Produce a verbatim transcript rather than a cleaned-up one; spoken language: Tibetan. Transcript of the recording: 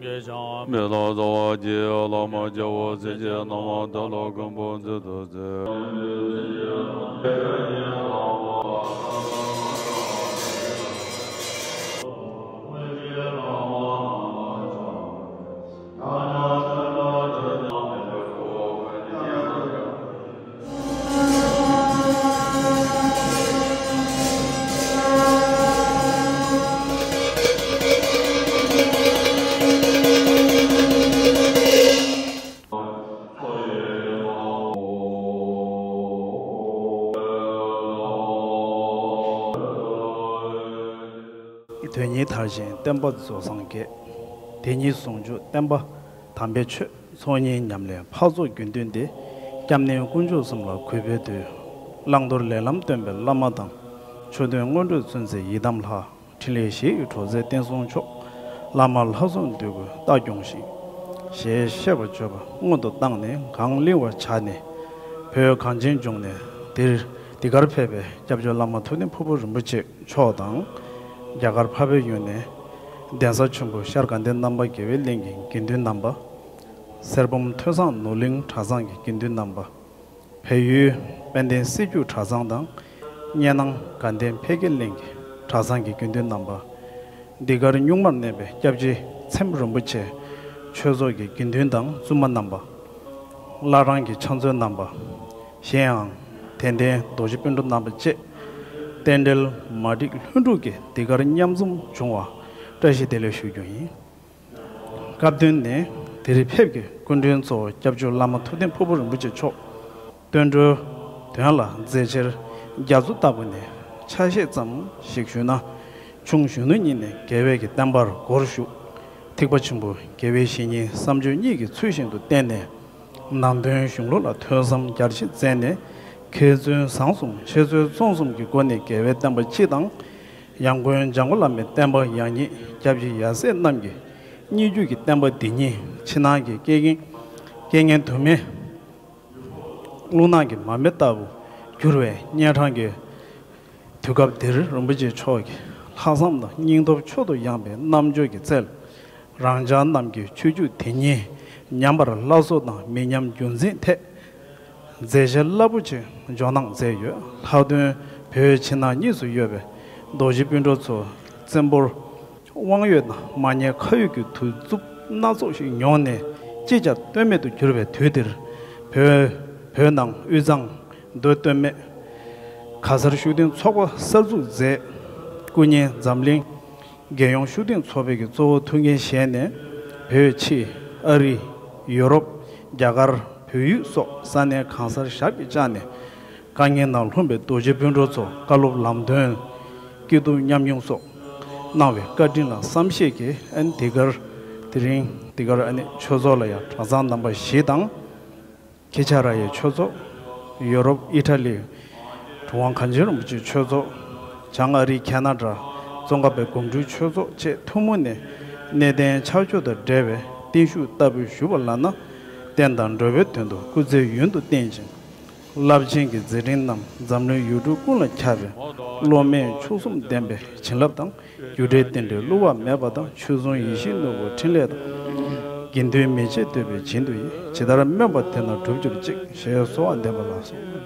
མེ་ཏོག་གསོལ་བ་གྱིས། བླ་མ་རྒྱལ་བ་སྲས་བཅས་རྣམས། བདག་ལ་མགོན་པོ་མཛད་དུ་གསོལ། དོན་གཉིས་མཐར་ཕྱིན་བསྟན་པ་རྫོགས་སངས་རྒྱས། དེ་ཉིད་ཟུང་འཇུག་བསྟན་པ་དམ་པའི་ཆོས། ཚོགས་གཉིས་ཉམས་ལེན་འཕགས་ཚོགས་རྒྱུན་མཐུན་ཏེ། སྐྱབས་གནས་དཀོན་མཆོག་གསུམ་ལ་གུས་པས་འདུད། བླང་དོར་ལས་ལམ་སྟོན་པའི་བླ་མ་དང་། ཆོས་དོན་དངོས་གྲུབ་སྩོལ་མཛད་ཡི་དམ་ལྷ། ཕྲིན་ལས་བཞི་ཡི་གྲོགས་མཛད་བསྟན་སྲུང་མཆོག། བླ་མ་ལྷ་ཚོགས་འདོད་དགུ་རྟ་སྐྱོང་ཞིང་། ཞེས་བཤད་པ་བརྗོད་པ་སྔོན་དུ་བཏང་ནས་གང་གླེང་བར་བྱ་ནས། བོད་གངས་ཅན་ལྗོངས་ནས་འདིར་འདི་གར་ཕེབས་པའི་སྐྱབས་བཅོལ་བླ་མ་ཐུབ་བསྟན་ཕུར་བུ་རིན་པོ་ཆེ་མཆོག་དང་། རྒྱ་གར་འཕགས་པའི་ཡུལ་ནས་གདན་ས་ཆེན་པོ་ཤར་དགའ་ལྡན་རྣམ་པ་དགེ་བའི་གླིང་གི་དགེ་འདུན་རྣམ་པ། གསེར་སྦོམ་ཐོས་བཟང་ནོར་གླིང་གྲྭ་ཚང་གི་དགེ་འདུན་རྣམ་པ། བལ་ཡུལ་དཔལ་ལྡན་སྲིད་སྐྱོང་གྲྭ་ཚང་དང་། སྙེ་ནང་དགའ་ལྡན་འཕེལ་རྒྱས་གླིང་གི་གྲྭ་ཚང་གི་དགེ་འདུན་རྣམ་པ། འདི་གར་གཉུག་མར་གནས་པའི་སྐྱབས་རྗེ་ཚེམས་རིན་པོ་ཆེ་ཆོས་ཚོགས་ཀྱི་དགེ་འདུན་དང་བཙུན་མ་རྣམ་པ། བླ་བྲང་གི་ཕྱག་མཛོད་རྣམ་པ། གཞན་ཡང་དད་ལྡན་རྡོ་རྗེ་སྤུན་གྲོགས་རྣམ་པ་བཅས། རྟེན་འབྲེལ་མ་བསྒྲིགས་ལྷུན་གྲུབ་ཀྱིས་འདི་གར་མཉམ་འཛོམས་བྱུང་བར་བཀྲ་ཤིས་བདེ་ལེགས་ཞུ་རྒྱུ་ཡིན། སྐབས་བསྟུན་ནས་དེ་རིང་ཕེབས་ཀྱི་སྐུ་མགྲོན་གཙོ་བོ་སྐྱབས་བཅོལ་བླ་མ་ཐུབ་བསྟན་ཕུར་བུ་རིན་པོ་ཆེ་མཆོག་བསྟན་འགྲོའི་དོན་ལ་མཛད་འཆར་རྒྱ་མཚོ་ལྟ་བུ་ནས་ཆ་ཤས་ཙམ་ཞིག་ཞུས་ན། ཆུང་གཞོན་ནུ་གཉིས་ནས་རྒྱལ་བའི་གི་བསྟན་པར་སྒོར་ཞུགས། ཐེག་པ་ཆེན་པོ་དགེ་བའི་བཤེས་གཉེན་བསམ་སྦྱོར་གཉིས་ཀྱི་ཚུལ་བཞིན་དུ་བསྟེན་ནས། ནང་དོན་གཞུང་ལུགས་ལ་ཐོས་བསམ་རྒྱ་ཆེ་མཛད་ནས། མཁས་བཙུན་བཟང་གསུམ་འཆད་རྩོད་རྩོམ་གསུམ་གྱི་སྒོ་ནས་རྒྱལ་བའི་བསྟན་པ་སྤྱི་དང་། ཡང་སྒོས་འཇམ་མགོན་བླ་མའི་བསྟན་པ་ཡང་སྙིང་སྐྱབས་རྗེ་ཡབ་སྲས་རྣམས་ཀྱི་སྙན་བརྒྱུད་ཀྱི་བསྟན་པ་འདི་ཉིད་ཕྱི་ནང་གི་རྐྱེན་ངན་རྐྱེན་ངན་དུ་མས་རླུང་ནག་གི་མར་མེ་ལྟ་བུ་གྱུར་བའི་གཉན་འཕྲང་གི་དུས་སྐབས་འདིར། རིན་པོ་ཆེ་མཆོག་གི་ལྷག་བསམ་དང་སྙིང་སྟོབས་མཆོག་ཏུ་ཡངས་པའི་རྣམ་དཔྱོད་ཀྱི་རྩལ། རང་ཅག་རྣམས་ཀྱི་ཆོས་བརྒྱུད་དེ་ཉིད་ཉམས་པར་སླར་གསོ་དང་མི་ཉམས་རྒྱུན་འཛིན་ཐད་མཛད་འཆར་རླབས་པོ་ཆེ་འཇོག་གནང་མཛད་ཡོད། ལྷག་དོན་བོད་ཕྱི་ནང་གཉིས་སུ་ཡོད་པའི་རྡོ་རྗེ་སྤུན་གྲོགས་ཚོ་བཙན་པོར་དབང་ཡོད་དང་མ་ཉེས་ཁ་ཡོད་ཀྱི་དུས་རྩུབ་སྣ་ཚོགས་ཤིག་མྱོང་ནས་ཅི་བྱ་གཏོལ་མེད་དུ་གྱུར་པའི་དུས་འདིར། བོད་བོད་ནང་དབུས་གཙང་མདོ་སྟོད་སྨད་ག་སར་ཤུགས་ལྡན་ཚོགས་པ་གསར་འཛུགས་མཛད། སྐུ་ཉིད་འཛམ་གླིང་རྒྱལ་ཡོངས་ཤུགས་ལྡན་ཚོགས་པའི་གི་གཙོ་བོ་ཐུགས་འགན་བཞེས་ནས། བོད་ཕྱི་ཨ་རི་ཡོ་རོབ་རྒྱ་གར་བོད་ཡུལ་སོགས་ས་གནས་གང་སར་ཞབས་ཀྱིས་བཅགས་ནས། དཀའ་ངལ་ནང་ལྷུང་པའི་རྡོ་རྗེ་སྤུན་གྲོགས་ཚོ་བཀའ་སློབ་ལམ་སྟོན་སྐྱིད་སྡུག་མཉམ་མྱོང་སོགས་གནང་བའི་བཀའ་དྲིན་ལ་བསམ་ཤེས་ཀྱིས། ཨ་ནི་འདི་གར་དེ་རིང་འདི་གར་ཨ་ནི་ཆོས་ཚོགས་ལ་ཡང་གྲྭ་ཚང་རྣམ་པ་བཞི་དང་། ཁི་ཆ་ར་ཡའི་ཆོས་ཚོགས། ཡོ་རོབ་ཨི་ཊ་ལི་གྲུབ་དབང་གངས་ཅན་རིན་པོ་ཆེའི་ཆོས་ཚོགས། བྱང་ཨ་རི་ཁེ་ན་ཌ་ཙོང་ཁ་པའི་སྒོམ་སྒྲུབ་ཆོས་ཚོགས་བཅས་ཐུན་མོང་ནས་གནས་བརྟན་ཕྱག་མཆོད་དང་འབྲེལ་བའི་བརྟན་བཞུགས་ལྟ་བུ་ཞུ་བ་ལགས་ན། བསྟན་དང་འགྲོ་བའི་དོན་དུ་སྐུ་ཚེ་ཡུན་དུ་བརྟན་ཅིང་། རླབས་ཆེན་གྱི་མཛད་འཕྲིན་རྣམས་འཛམ་གླིང་ཡུལ་གྲུ་ཀུན་ལ་ཁྱབ་པའི་སློབ་མའི་མཆོག་གསུམ་ལྡན་པའི་བྱིན་རླབས་དང་། རྒྱུ་འབྲས་རྟེན་འབྲེལ་བསླུ་བ་མེད་པ་དང་། ཆོས་སྲུང་ཡེ་ཤེས་ནོར་བུ་ཕྲིན་ལས་དང་། དགེ་འདུན་མི་ཕྱེད་འདོད་པའི་བྱིན་མཐུ་ཡིས། ཇི་ལྟར་སྨོན་པ་དེ་རྣམས་འགྲུབ་གྱུར་ཅིག་ཞེས་གསོལ་བ་འདེབས་པ་ལགས་སོ།